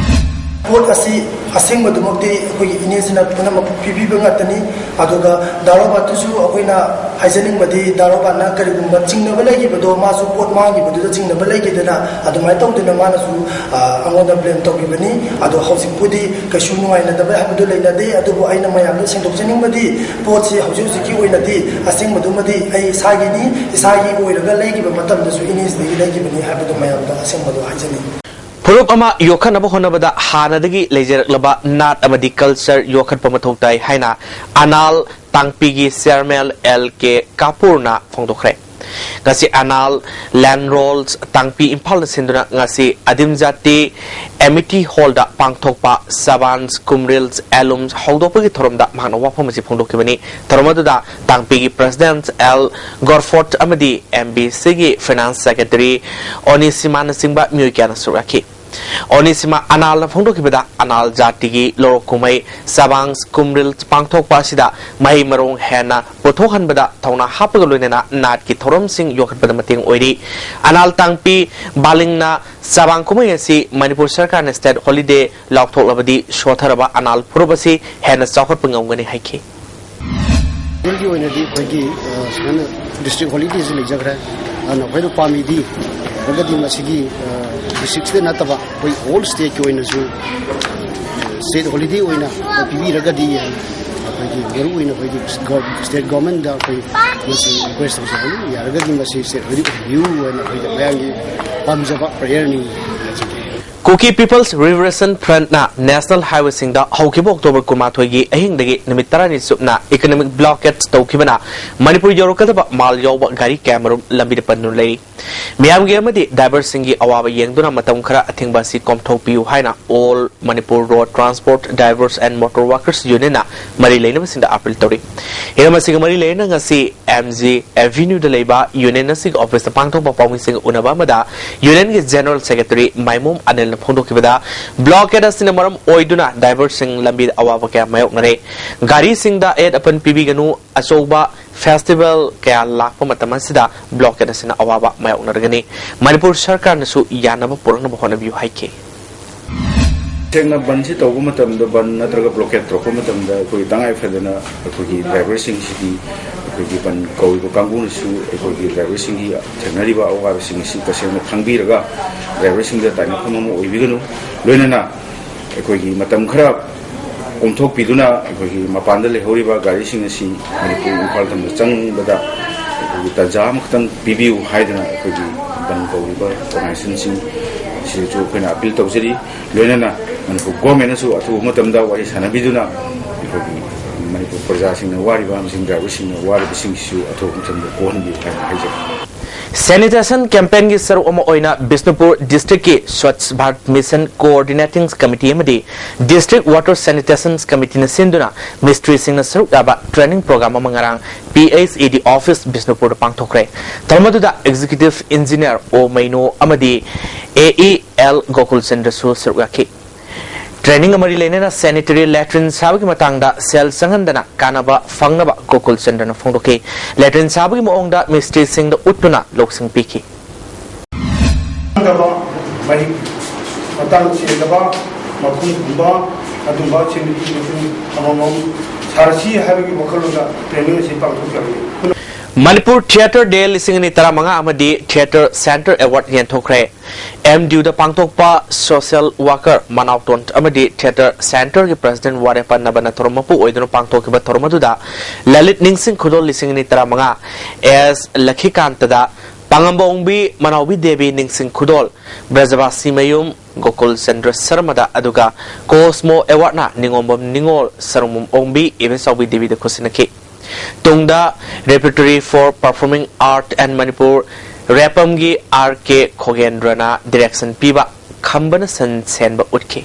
ꯄꯣꯠ ꯑꯁꯤ ꯑꯁꯦꯡꯕꯗꯨꯃꯛꯇꯤ ꯑꯩꯈꯣꯏꯒꯤ ꯏꯅꯦꯁꯤꯅ ꯄꯨꯝꯅꯃꯛ ꯄꯤꯕꯤꯕ ꯉꯥꯛꯇꯅꯤ꯫ ꯑꯗꯨꯒ ꯗꯥ ꯔꯣꯕꯥꯔꯠꯇꯨꯁꯨ ꯑꯩꯈꯣꯏꯅ ꯍꯥꯏꯖꯅꯤꯡꯕꯗꯤ, ꯗꯥ ꯔꯣꯕꯥꯔꯠꯅ ꯀꯔꯤꯒꯨꯝꯕ ꯆꯤꯡꯅꯕ ꯂꯩꯈꯤꯕꯗꯣ, ꯃꯥꯁꯨ ꯄꯣꯠ ꯃꯥꯡꯈꯤꯕꯗꯨꯗ ꯆꯤꯡꯅꯕ ꯂꯩꯈꯤꯗꯅ ꯑꯗꯨꯃꯥꯏꯅ ꯇꯧꯗꯅ ꯃꯥꯅꯁꯨ, ꯑ, ꯑꯩꯉꯣꯟꯗ ꯕ꯭ꯂꯦꯝ ꯇꯧꯈꯤꯕꯅꯤ꯫ ꯑꯗꯣ ꯍꯧꯖꯤꯛꯄꯨꯗꯤ ꯀꯩꯁꯨ ꯅꯨꯡꯉꯥꯏꯅꯗꯕ ꯍꯥꯏꯕꯗꯨ ꯂꯩꯅꯗꯦ꯫ ꯑꯗꯨꯕꯨ ꯑꯩꯅ ꯃꯌꯥꯝꯗ ꯁꯦꯡꯗꯣꯛꯆꯅꯤꯡꯕꯗꯤ, ꯄꯣꯠꯁꯤ ꯍꯧꯖꯤꯛ ꯍꯧꯖꯤꯛꯀꯤ ꯑꯣꯏꯅꯗꯤ ꯑꯁꯦꯡꯕꯗꯨꯃꯗꯤ ꯑꯩ ꯏꯁꯥꯒꯤꯅꯤ, ꯏꯁꯥꯒꯤ ꯑꯣꯏꯔꯒ ꯂꯩꯈꯤꯕ ꯃꯇꯝꯗꯁꯨ ꯏꯅꯦꯁꯤꯗꯒꯤ ꯂꯩꯈꯤꯕꯅꯤ ꯍꯥꯏꯕꯗꯨ ꯃꯌꯥꯝꯗ ꯑꯁꯦꯡꯕꯗꯨ ꯍꯥꯏꯖꯅꯤꯡꯏ꯫ ꯐꯨꯔꯨꯞ ꯑꯃ ꯌꯣꯛꯈꯠꯅꯕ ꯍꯣꯠꯅꯕꯗ ꯍꯥꯟꯅꯗꯒꯤ ꯂꯩꯖꯔꯛꯂꯕ ꯅꯥꯠ ꯑꯃꯗꯤ ꯀꯜꯆꯔ ꯌꯣꯛꯈꯠꯄ ꯃꯊꯧ ꯇꯥꯏ ꯍꯥꯏꯅ ꯑꯅꯥꯜ ꯇꯥꯡꯄꯤꯒꯤ ꯆꯤꯌꯔꯃꯦꯟ ꯑꯦꯜ ꯀꯦ ꯀꯥꯄꯨꯔꯅ ꯐꯣꯡꯗꯣꯛꯈ꯭ꯔꯦ꯫ ꯉꯁꯤ ꯑꯅꯥꯜ ꯂꯦꯟ ꯔꯣꯜꯁ ꯇꯥꯡꯄꯤ ꯏꯝꯐꯥꯜꯗ ꯁꯤꯟꯗꯨꯅ ꯉꯁꯤ ꯑꯗꯤꯝ ꯖꯥꯇꯤ ꯑꯦꯃꯤꯇꯤ ꯍꯣꯜꯗ ꯄꯥꯡꯊꯣꯛꯄ ꯁꯕꯥꯟꯁ ꯀꯨꯝꯔꯤꯜꯁ ꯑꯦꯂꯨꯝꯁ ꯍꯧꯗꯣꯛꯄꯒꯤ ꯊꯧꯔꯝꯗ ꯃꯍꯥꯛꯅ ꯋꯥꯐꯝ ꯑꯁꯤ ꯐꯣꯡꯗꯣꯛꯈꯤꯕꯅꯤ꯫ ꯊꯧꯔꯝ ꯑꯗꯨꯗ ꯇꯥꯡꯄꯤꯒꯤ ꯄ꯭ꯔꯦꯁꯤꯗꯦꯟꯠ ꯑꯦꯜ ꯒꯣꯔꯐꯣꯔꯠ ꯑꯃꯗꯤ ꯑꯦꯝ ꯕꯤ ꯁꯤꯒꯤ ꯐꯥꯏꯅꯥꯟꯁ ꯁꯦꯀ꯭ꯔꯦꯇꯔꯤ ꯑꯣꯅꯤꯁꯤꯃꯥꯅꯆꯤꯡꯕ ꯃꯤꯑꯣꯏ ꯀꯌꯥꯅꯁꯨ ꯌꯥꯎꯈꯤ꯫ ꯑꯣꯅꯤꯁꯤꯃꯥ ꯑꯅꯥꯜꯅ ꯐꯣꯡꯗꯣꯛꯈꯤꯕꯗ, ꯑꯅꯥꯜ ꯖꯥꯇꯤꯒꯤ ꯂꯧꯔꯣꯛ ꯀꯨꯝꯍꯩ ꯆꯕꯥꯡꯁ ꯀꯨꯝꯔꯤꯜ ꯄꯥꯡꯊꯣꯛꯄ ꯑꯁꯤꯗ ꯃꯍꯩ ꯃꯔꯣꯡ ꯍꯦꯟꯅ ꯄꯨꯊꯣꯛꯍꯟꯕꯗ ꯊꯧꯅꯥ ꯍꯥꯞꯄꯒ ꯂꯣꯏꯅꯅ ꯅꯥꯠꯀꯤ ꯊꯧꯔꯝꯁꯤꯡ ꯌꯣꯛꯈꯠꯄꯗ ꯃꯇꯦꯡ ꯑꯣꯏꯔꯤ꯫ ꯑꯅꯥꯜ ꯇꯥꯡꯄꯤ ꯕꯥꯂꯤꯡꯅ ꯆꯕꯥꯡ ꯀꯨꯝꯍꯩ ꯑꯁꯤ ꯃꯅꯤꯄꯨꯔ ꯁꯔꯀꯥꯔꯅ ꯁ꯭ꯇꯦꯠ ꯍꯣꯂꯤꯗꯦ ꯂꯥꯎꯊꯣꯛꯂꯕꯗꯤ ꯁꯣꯠꯊꯔꯕ ꯑꯅꯥꯜ ꯐꯨꯔꯨꯞ ꯑꯁꯤ ꯍꯦꯟꯅ ꯆꯥꯎꯈꯠꯄ ꯉꯝꯒꯅꯤ ꯍꯥꯏꯈꯤ꯫ ꯒꯤ ꯑꯣꯏꯅꯗꯤ ꯑꯩꯈꯣꯏꯒꯤ, ꯑ, ꯁꯨꯃꯥꯏꯅ ꯗꯤꯁꯇ꯭ꯔꯤꯛ ꯍꯣꯂꯤꯗꯦꯁꯤ ꯂꯩꯖꯈ꯭ꯔꯦ꯫ ꯑꯗꯨꯅ ꯑꯩꯈꯣꯏꯅ ꯄꯥꯝꯃꯤꯗꯤ ꯌꯥꯔꯒꯗꯤ ꯃꯁꯤꯒꯤ, ꯑ, ꯗꯤꯁꯇ꯭ꯔꯤꯛꯁꯤꯗ ꯅꯠꯇꯕ ꯑꯩꯈꯣꯏ ꯑꯣꯜ ꯁ꯭ꯇꯦꯠꯀꯤ ꯑꯣꯏꯅꯁꯨ ꯁ꯭ꯇꯦꯠ ꯍꯣꯂꯤꯗꯦ ꯑꯣꯏꯅ ꯄꯤꯕꯤꯔꯒꯗꯤ ꯑꯩꯈꯣꯏꯒꯤ ꯃꯔꯨ ꯑꯣꯏꯅ ꯑꯩꯈꯣꯏꯒꯤ ꯒꯣ-, ꯁ꯭ꯇꯦꯠ ꯒꯣꯔꯃꯦꯟꯗ ꯑꯩꯈꯣꯏ ꯃꯁꯤ ꯔꯤꯀ꯭ꯋꯦꯁ ꯇꯧꯖꯕꯅꯤ꯫ ꯌꯥꯔꯒꯗꯤ ꯃꯁꯤ ꯁ꯭ꯇꯦꯠ ꯍꯣꯂꯤꯗꯦ ꯑꯣꯏꯕꯤꯌꯨ ꯍꯥꯏꯅ ꯑꯩꯈꯣꯏꯒꯤ ꯃꯌꯥꯝꯒꯤ ꯄꯥꯝꯖꯕ ꯄ꯭ꯔꯦꯌꯔꯅꯤ ꯍꯥꯏꯖꯒꯦ꯫ ꯀꯨꯀꯤ ꯄꯤꯄꯜꯁ ꯂꯤꯕꯔꯦꯁꯟ ꯐ꯭ꯔꯟꯠꯅ ꯅꯦꯁꯅꯦꯜ ꯍꯥꯏꯋꯦꯁꯤꯡꯗ ꯍꯧꯈꯤꯕ ꯑꯣꯛꯇꯣꯕꯔ ꯀꯨꯟꯃꯥꯊꯣꯏꯒꯤ ꯑꯍꯤꯡꯗꯒꯤ ꯅꯨꯃꯤꯠ ꯇꯔꯥꯅꯤ ꯆꯨꯞꯅ ꯏꯀꯣꯅꯣꯃꯤꯛ ꯕ꯭ꯂꯣꯀꯦꯠ ꯇꯧꯈꯤꯕꯅ ꯃꯅꯤꯄꯨꯔ ꯌꯧꯔꯛꯀꯗꯕ ꯃꯥꯜ ꯌꯥꯎꯕ ꯒꯥꯔꯤ ꯀꯌꯥꯃꯔꯨꯝ ꯂꯝꯕꯤꯗ ꯄꯟꯗꯨꯅ ꯂꯩꯔꯤ꯫ ꯃꯤꯌꯥꯝꯒꯤ ꯑꯃꯗꯤ ꯗ꯭ꯔꯥꯏꯚꯔꯁꯤꯡꯒꯤ ꯑꯋꯥꯕ ꯌꯦꯡꯗꯨꯅ ꯃꯇꯝ ꯈꯔ ꯑꯊꯤꯡꯕ ꯑꯁꯤ ꯀꯣꯝꯊꯣꯛꯄꯤꯌꯨ ꯍꯥꯏꯅ all Manipur road transport drivers and motor workers ꯌꯨꯅꯤꯌꯟꯅ ꯃꯔꯤ ꯂꯩꯅꯕꯁꯤꯡꯗ ꯑꯥꯄꯤꯜ ꯇꯧꯔꯤ꯫ ꯍꯤꯔꯝ ꯑꯁꯤꯒ ꯃꯔꯤ ꯂꯩꯅꯅ ꯉꯁꯤ ꯑꯦꯝ ꯖꯤ ꯑꯦꯚꯤꯅ꯭ꯌꯨꯗ ꯂꯩꯕ ꯌꯨꯅꯤꯌꯟ ꯑꯁꯤꯒꯤ ꯑꯣꯐꯤꯁꯇ ꯄꯥꯡꯊꯣꯛꯄ ꯄꯥꯎꯃꯤꯁꯤꯡꯒ ꯎꯅꯕ ꯑꯃꯗ ꯌꯨꯅꯤꯌꯟꯒꯤ ꯖꯦꯅꯔꯦꯜ ꯁꯦꯀ꯭ꯔꯦꯇꯔꯤ ꯃꯥꯏꯃꯣꯝ ꯑꯅꯤꯜꯅ ꯐꯣꯡꯗꯣꯛꯈꯤꯕꯗ, ꯕ꯭ꯂꯣꯀꯦꯠ ꯑꯁꯤꯅ ꯃꯔꯝ ꯑꯣꯏꯗꯨꯅ ꯗ꯭ꯔꯥꯏꯚꯔꯁꯤꯡ ꯂꯝꯕꯤꯗ ꯑꯋꯥꯕ ꯀꯌꯥ ꯃꯥꯌꯣꯛꯅꯔꯦ꯫ ꯒꯥꯔꯤꯁꯤꯡꯗ ꯑꯌꯦꯠ ꯑꯄꯟ ꯄꯤꯕꯤꯒꯅꯨ, ꯑꯆꯧꯕ ꯐꯦꯁꯇꯤꯚꯦꯜ ꯀꯌꯥ ꯂꯥꯛꯄ ꯃꯇꯝ ꯑꯁꯤꯗ ꯕ꯭ꯂꯣꯀꯦꯠ ꯑꯁꯤꯅ ꯑꯋꯥꯕ ꯃꯥꯌꯣꯛꯅꯔꯒꯅꯤ꯫ ꯃꯅꯤꯄꯨꯔ ꯁꯔꯀꯥꯔꯅꯁꯨ ꯌꯥꯅꯕ ꯄꯨꯔꯛꯅꯕ ꯍꯣꯠꯅꯕꯤꯌꯨ ꯍꯥꯏꯈꯤ꯫ ꯇꯁꯦꯡꯅ ꯕꯟꯁꯤ ꯇꯧꯕ ꯃꯇꯝꯗ, ꯕꯟ ꯅꯠꯇ꯭ꯔꯒ ꯕ꯭ꯂꯣꯀꯦꯠ ꯇꯧꯔꯛꯄ ꯃꯇꯝꯗ, ꯑꯩꯈꯣꯏ ꯇꯉꯥꯏ ꯐꯗꯅ ꯑꯩꯈꯣꯏꯒꯤ ꯗ꯭ꯔꯥꯏꯚꯔꯁꯤꯡꯁꯤꯗꯤ, ꯑꯩꯈꯣꯏꯒꯤ ꯕꯟ ꯀꯧꯔꯤꯕ ꯀꯥꯡꯕꯨꯅꯁꯨ ꯑꯩꯈꯣꯏꯒꯤ ꯗ꯭ꯔꯥꯏꯚꯔꯁꯤꯡꯒꯤ ꯊꯦꯡꯅꯔꯤꯕ ꯑꯋꯥꯕꯁꯤꯡ ꯑꯁꯤ ꯇꯁꯦꯡꯅ ꯈꯪꯕꯤꯔꯒ ꯗ꯭ꯔꯥꯏꯚꯔꯁꯤꯡꯗ ꯇꯥꯏꯅꯐꯝ ꯑꯃ ꯑꯣꯏꯕꯤꯒꯅꯨ꯫ ꯂꯣꯏꯅꯅ ꯑꯩꯈꯣꯏꯒꯤ ꯃꯇꯝ ꯈꯔ ꯀꯣꯝꯊꯣꯛꯄꯤꯗꯨꯅ ꯑꯩꯈꯣꯏꯒꯤ ꯃꯄꯥꯟꯗ ꯂꯩꯍꯧꯔꯤꯕ ꯒꯥꯔꯤꯁꯤꯡ ꯑꯁꯤ ꯃꯅꯤꯄꯨꯔ, ꯏꯝꯐꯥꯜ ꯇꯝꯅ ꯆꯪꯕꯗ ꯑꯩꯈꯣꯏꯒꯤ ꯇꯥꯟꯖꯥ ꯑꯃꯈꯛꯇꯪ ꯄꯤꯕꯤꯌꯨ ꯍꯥꯏꯗꯨꯅ ꯑꯩꯈꯣꯏꯒꯤ ꯕꯟ ꯀꯧꯔꯤꯕ ꯑꯣꯔꯒꯅꯥꯏꯖꯦꯁꯟꯁꯤꯡ ꯁꯤꯗꯁꯨ ꯑꯩꯈꯣꯏꯅ ꯑꯄꯤꯜ ꯇꯧꯖꯔꯤ꯫ ꯂꯣꯏꯅꯅ ꯃꯅꯤꯄꯨꯔ ꯒꯣꯔꯃꯦꯟꯅꯁꯨ ꯑꯊꯨꯕ ꯃꯇꯝꯗ ꯋꯥꯔꯤ ꯁꯥꯟꯅꯕꯤꯗꯨꯅ ꯑꯩꯈꯣꯏꯒꯤ ꯃꯅꯤꯄꯨꯔ ꯄ꯭ꯔꯖꯥꯁꯤꯡꯅ ꯋꯥꯔꯤꯕ ꯑꯃꯁꯨꯡ ꯗ꯭ꯔꯥꯏꯚꯔꯁꯤꯡꯅ ꯋꯥꯔꯤꯕꯁꯤꯡꯁꯤꯁꯨ ꯑꯊꯨꯕ ꯃꯇꯝꯗ ꯀꯣꯛꯍꯟꯕꯤꯌꯨ ꯍꯥꯏꯅ ꯍꯥꯏꯖꯔꯤ꯫ Sanitation campaignꯒꯤ ꯁꯔꯨꯛ ꯑꯃ ꯑꯣꯏꯅ ꯕꯤꯁꯅꯨꯄꯨꯔ ꯗꯤꯁꯇ꯭ꯔꯤꯛꯀꯤ Swachh Bharat mission coordinating committee ꯑꯃꯗꯤ ꯗꯤꯁꯇ꯭ꯔꯤꯛ ꯋꯥꯇꯔ ꯁꯦꯅꯤꯇꯦꯁꯟ ꯀꯃꯤꯇꯤꯅ ꯁꯤꯟꯗꯨꯅ ꯃꯤꯁꯇ꯭ꯔꯤꯁꯤꯡꯅ ꯁꯔꯨꯛ ꯌꯥꯕ ꯇ꯭ꯔꯦꯅꯤꯡ ꯄ꯭ꯔꯣꯒ꯭ꯔꯥꯝ ꯑꯃ ꯉꯔꯥꯡ ꯄꯤ ꯑꯩꯆ ꯏ ꯗꯤ ꯑꯣꯐꯤꯁ ꯕꯤꯁꯅꯨꯄꯨꯔꯗ ꯄꯥꯡꯊꯣꯛꯈ꯭ꯔꯦ꯫ ꯊꯧꯔꯝ ꯑꯗꯨꯗ ꯑꯦꯛꯖꯤꯀ꯭ꯌꯨꯇꯤꯚ ꯏꯟꯖꯤꯅꯤꯌꯔ ꯑꯣ ꯃꯩꯅꯣ ꯑꯃꯗꯤ ꯑꯦ ꯏ ꯑꯦꯜ ꯒꯣꯀꯨꯜ ꯆꯟꯗ꯭ꯔꯁꯨ ꯁꯔꯨꯛ ꯌꯥꯈꯤ꯫ ꯇ꯭ꯔꯦꯅꯤꯡꯒ ꯃꯔꯤ ꯂꯩꯅꯅ ꯁꯦꯅꯤꯇꯔꯤ ꯂꯦꯇ꯭ꯔꯤꯟ ꯁꯥꯕꯒꯤ ꯃꯇꯥꯡꯗ ꯁꯦꯜ ꯆꯪꯍꯟꯗꯅ ꯀꯥꯟꯅꯕ ꯐꯪꯅꯕ ꯒꯣꯀꯨꯜ ꯆꯟꯗ꯭ꯔꯅ ꯐꯣꯡꯗꯣꯛꯈꯤ꯫ ꯂꯦꯇ꯭ꯔꯤꯟ ꯁꯥꯕꯒꯤ ꯃꯑꯣꯡꯗ ꯃꯤꯁꯇ꯭ꯔꯤꯁꯤꯡꯗ ꯎꯠꯇꯨꯅ ꯂꯧꯁꯤꯡ ꯄꯤꯈꯤ꯫ ꯈꯪꯗꯕ, ꯃꯍꯤꯛ ꯃꯇꯥꯡ ꯆꯦꯟꯗꯕ, ꯃꯈꯨꯝ ꯈꯨꯝꯕ ꯑꯗꯨꯝꯕ ꯁꯤꯡ ꯑꯃꯃꯝ ꯁꯥꯔꯁꯤ ꯍꯥꯏꯕꯒꯤ ꯋꯥꯈꯜꯂꯣꯟꯗ ꯇ꯭ꯔꯦꯅꯤꯡ ꯑꯁꯤ ꯄꯥꯡꯊꯣꯛꯆꯕꯅꯤ꯫ ꯃꯅꯤꯄꯨꯔ ꯊꯤꯌꯦꯇꯔ ꯗꯦ ꯂꯤꯁꯤꯡ ꯑꯅꯤ ꯇꯔꯥꯃꯉꯥ ꯑꯃꯗꯤ ꯊꯤꯌꯦꯇꯔ ꯁꯦꯟꯇꯔ ꯑꯦꯋꯥꯔꯗ ꯌꯦꯟꯊꯣꯛꯈ꯭ꯔꯦ꯫ ꯑꯦꯝ ꯗꯤ ꯌꯨꯗ ꯄꯥꯡꯊꯣꯛꯄ ꯁꯣꯁꯤꯌꯦꯜ ꯋꯥꯀꯔ ꯃꯅꯥꯎꯇꯣꯟ ꯑꯃꯗꯤ ꯊꯤꯌꯦꯇꯔ ꯁꯦꯟꯇꯔꯒꯤ ꯄ꯭ꯔꯁꯤꯗꯦꯟ ꯋꯥꯔꯦꯄꯟ ꯅꯕꯅ ꯊꯧꯔꯝ ꯃꯄꯨ ꯑꯣꯏꯗꯨꯅ ꯄꯥꯡꯊꯣꯛꯈꯤꯕ ꯊꯧꯔꯝ ꯑꯗꯨꯗ ꯂꯂꯤꯠ ꯅꯤꯡꯁꯤꯡ ꯈꯨꯗꯣꯜ ꯂꯤꯁꯤꯡ ꯑꯅꯤ ꯇꯔꯥꯃꯉꯥ, ꯑꯦꯁ ꯂꯈꯤꯀꯥꯟꯇꯗ, ꯄꯥꯉꯝꯕ ꯑꯣꯡꯕꯤ ꯃꯅꯥꯎꯕꯤ ꯗꯦꯕꯤ ꯅꯤꯡꯁꯤꯡ ꯈꯨꯗꯣꯜ, ꯕ꯭ꯔꯖꯕꯥꯁꯤ ꯃꯌꯨꯝ ꯒꯣꯀꯨꯜ ꯆꯟꯗ꯭ꯔ ꯁꯔꯃꯗ, ꯑꯗꯨꯒ ꯀꯣꯁꯃꯣ ꯑꯦꯋꯥꯔꯗꯅ ꯅꯤꯉꯣꯝꯕꯝ ꯅꯤꯉꯣꯜ ꯁꯔꯨꯡꯕꯝ ꯑꯣꯡꯕꯤ ꯏꯕꯦꯆꯥꯎꯕꯤ ꯗꯦꯕꯤꯗ ꯈꯨꯠꯁꯤꯟꯅꯈꯤ꯫ ꯇꯨꯡꯗ Repertory for Performing Art and Manipur, ꯔꯦꯄꯝꯒꯤ ꯑꯥꯔ ꯀꯦ ꯈꯣꯒꯦꯟꯗ꯭ꯔꯅ ꯗꯤꯔꯦꯛꯁꯟ ꯄꯤꯕ ꯈꯝꯕꯅ ꯁꯟ ꯁꯦꯟꯕ ꯎꯠꯈꯤ꯫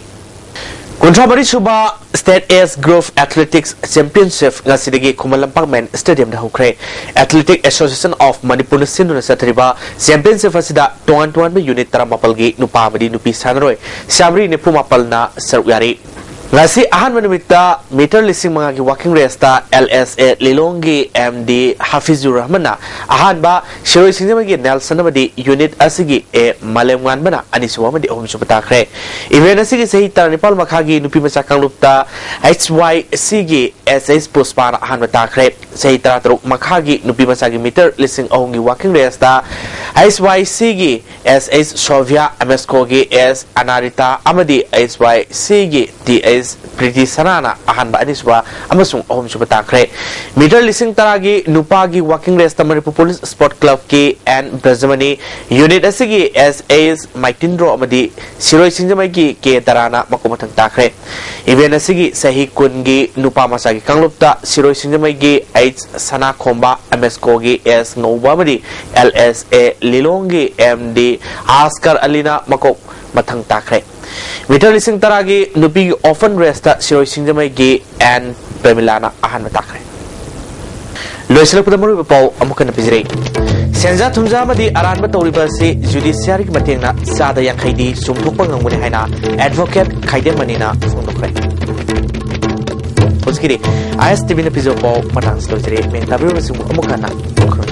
ꯀꯨꯟꯊ꯭ꯔꯥ ꯃꯔꯤ ꯁꯨꯕ State Age Group Athletics Championship ꯉꯁꯤꯗꯒꯤ ꯈꯨꯃꯟ ꯂꯝꯄꯥꯛ ꯃꯦꯟ ꯁ꯭ꯇꯦꯗꯤꯌꯝꯗ ꯍꯧꯈ꯭ꯔꯦ꯫ Athletic Association of ꯃꯅꯤꯄꯨꯔꯅ ꯁꯤꯟꯗꯨꯅ ꯆꯠꯊꯔꯤꯕ ꯆꯦꯝꯄꯤꯌꯟꯁꯤꯞ ꯑꯁꯤꯗ ꯇꯣꯉꯥꯟ ꯇꯣꯉꯥꯟꯕ ꯌꯨꯅꯤꯠ ꯇꯔꯥꯃꯥꯄꯜꯒꯤ ꯅꯨꯄꯥ ꯑꯃꯗꯤ ꯅꯨꯄꯤ ꯁꯥꯟꯅꯔꯣꯏ ꯆꯥꯃꯔꯤ ꯅꯤꯐꯨ ꯃꯥꯄꯜꯅ ꯁꯔꯨꯛ ꯌꯥꯔꯤ꯫ ꯉꯁꯤ ꯑꯍꯥꯟꯕ ꯅꯨꯃꯤꯠꯇ ꯃꯤꯇꯔ ꯂꯤꯁꯤꯡ ꯃꯉꯥꯒꯤ ꯋꯥꯀꯤꯡ ꯔꯦꯁꯇ ꯑꯦꯜ ꯑꯦꯁ ꯑꯦ ꯂꯤꯂꯣꯡꯒꯤ ꯑꯦꯝ ꯗꯤ ꯍꯥꯐꯤꯖꯨꯔ ꯔꯍꯃꯟꯅ ꯑꯍꯥꯟꯕ, ꯁꯤꯔꯣꯏ ꯁꯤꯡꯖꯃꯩꯒꯤ ꯅꯦꯜꯁꯟ ꯑꯃꯗꯤ ꯌꯨꯅꯤꯠ ꯑꯁꯤꯒꯤ ꯑꯦ ꯃꯥꯂꯦꯝꯉꯥꯟꯕꯅ ꯑꯅꯤꯁꯨꯕ ꯑꯃꯗꯤ ꯑꯍꯨꯝꯁꯨꯕ ꯇꯥꯈ꯭ꯔꯦ꯫ ꯏꯚꯦꯟꯠ ꯑꯁꯤꯒꯤ ꯆꯍꯤ ꯇꯔꯥꯅꯤꯄꯥꯜ ꯃꯈꯥꯒꯤ ꯅꯨꯄꯤ ꯃꯆꯥ ꯀꯥꯡꯂꯨꯞꯇ ꯑꯩꯆ ꯋꯥꯏ ꯁꯤꯒꯤ ꯑꯦꯁ ꯑꯩꯆ ꯄꯨꯁꯄꯥꯅ ꯑꯍꯥꯟꯕ ꯇꯥꯈ꯭ꯔꯦ꯫ ꯆꯍꯤ ꯇꯔꯥꯇꯔꯨꯛ ꯃꯈꯥꯒꯤ ꯅꯨꯄꯤ ꯃꯆꯥꯒꯤ ꯃꯤꯇꯔ ꯂꯤꯁꯤꯡ ꯑꯍꯨꯝꯒꯤ ꯋꯥꯀꯤꯡ ꯔꯦꯁꯇ ꯑꯩꯆ ꯋꯥꯏ ꯁꯤꯒꯤ ꯑꯦꯁ ꯑꯩꯆ ꯁꯣꯚꯤꯌꯥ, ꯑꯦꯝ ꯑꯦꯁ ꯀꯣꯒꯤ ꯑꯦꯁ ꯑꯅꯥꯔꯤꯇꯥ ꯑꯃꯗꯤ ꯑꯩꯆ ꯋꯥꯏ ꯁꯤꯒꯤ ꯇꯤ ꯑꯩꯆ ꯄ꯭ꯔꯤꯇꯤ ꯁꯅꯥꯅ ꯑꯍꯥꯟꯕ, ꯑꯅꯤꯁꯨꯕ ꯑꯃꯁꯨꯡ ꯑꯍꯨꯝꯁꯨꯕ ꯇꯥꯈ꯭ꯔꯦ꯫ ꯃꯤꯇꯔ ꯂꯤꯁꯤꯡ ꯇꯔꯥꯒꯤ ꯅꯨꯄꯥꯒꯤ ꯋꯥꯀꯤꯡ ꯔꯦꯁꯇ ꯃꯅꯤꯄꯨꯔ ꯄꯨꯂꯤꯁ ꯁ꯭ꯄꯣꯔꯠ ꯀ꯭ꯂꯕꯀꯤ ꯑꯦꯟ ꯕ꯭ꯔꯖꯃꯅꯤ, ꯌꯨꯅꯤꯠ ꯑꯁꯤꯒꯤ ꯑꯦꯁ ꯑꯩꯆ ꯃꯥꯏꯇꯤꯟꯗ꯭ꯔꯣ ꯑꯃꯗꯤ ꯁꯤꯔꯣꯏ ꯁꯤꯡꯖꯃꯩꯒꯤ ꯀꯦ ꯗꯔꯥꯅ ꯃꯀꯣꯛ ꯃꯊꯪ ꯇꯥꯈ꯭ꯔꯦ꯫ ꯏꯚꯦꯟꯠ ꯑꯁꯤꯒꯤ ꯆꯍꯤ ꯀꯨꯟꯒꯤ ꯅꯨꯄꯥ ꯃꯆꯥꯒꯤ ꯀꯥꯡꯂꯨꯞꯇ ꯁꯤꯔꯣꯏ ꯁꯤꯡꯖꯃꯩꯒꯤ ꯑꯩꯆ ꯁꯅꯥꯈꯣꯝꯕ, ꯑꯦꯝ ꯑꯦꯁ ꯀꯣꯒꯤ ꯑꯦꯁ ꯉꯧꯕ ꯑꯃꯗꯤ ꯑꯦꯜ ꯑꯦꯁ ꯑꯦ ꯂꯤꯂꯣꯡꯒꯤ ꯑꯦꯝ ꯗꯤ ꯑꯥꯁꯀꯔ ꯑꯂꯤꯅ ꯃꯀꯣꯛ ꯃꯊꯪ ꯇꯥꯈ꯭ꯔꯦ꯫ ꯃꯤꯇꯔ ꯂꯤꯁꯤꯡ ꯇꯔꯥꯒꯤ ꯅꯨꯄꯤꯒꯤ ꯑꯣꯄꯟ ꯔꯦꯁꯇ ꯁꯤꯔꯣꯏ ꯁꯤꯡꯖꯃꯩꯒꯤ ꯑꯦꯟ ꯄ꯭ꯔꯦꯃꯤꯂꯥꯅ ꯑꯍꯥꯟꯕ ꯇꯥꯈ꯭ꯔꯦ꯫ ꯂꯣꯏꯁꯤꯜꯂꯛꯄꯗ ꯃꯔꯨꯑꯣꯏꯕ ꯄꯥꯎ ꯑꯃꯨꯛ ꯍꯟꯅ ꯄꯤꯖꯔꯤ꯫ ꯁꯦꯟꯖꯥ ꯊꯨꯝꯖꯥ ꯑꯃꯗꯤ ꯑꯔꯥꯟꯕ ꯇꯧꯔꯤꯕ ꯑꯁꯤ ꯖꯨꯗꯤꯁꯤꯌꯥꯔꯤꯒꯤ ꯃꯇꯦꯡꯅ ꯆꯥꯗ ꯌꯥꯡꯈꯩꯗꯤ ꯆꯨꯝꯊꯣꯛꯄ ꯉꯝꯒꯅꯤ ꯍꯥꯏꯅ ꯑꯦꯗꯚꯣꯀꯦꯠ ꯈꯥꯏꯗꯦꯝꯃꯅꯤꯅ ꯐꯣꯡꯗꯣꯛꯈ꯭ꯔꯦ꯫ ꯍꯧꯖꯤꯛꯀꯤꯗꯤ ꯑꯥꯏ ꯑꯦꯁ ꯇꯤ ꯚꯤꯅ ꯄꯤꯖꯕ ꯄꯥꯎ ꯃꯇꯥꯡꯁꯤ ꯂꯣꯏꯖꯔꯦ꯫ ꯃꯦꯟ ꯇꯥꯕꯤꯔꯤꯕꯁꯤꯡꯕꯨ ꯑꯃꯨꯛ ꯍꯟꯅ ꯈꯨꯔꯨꯝꯖꯔꯤ꯫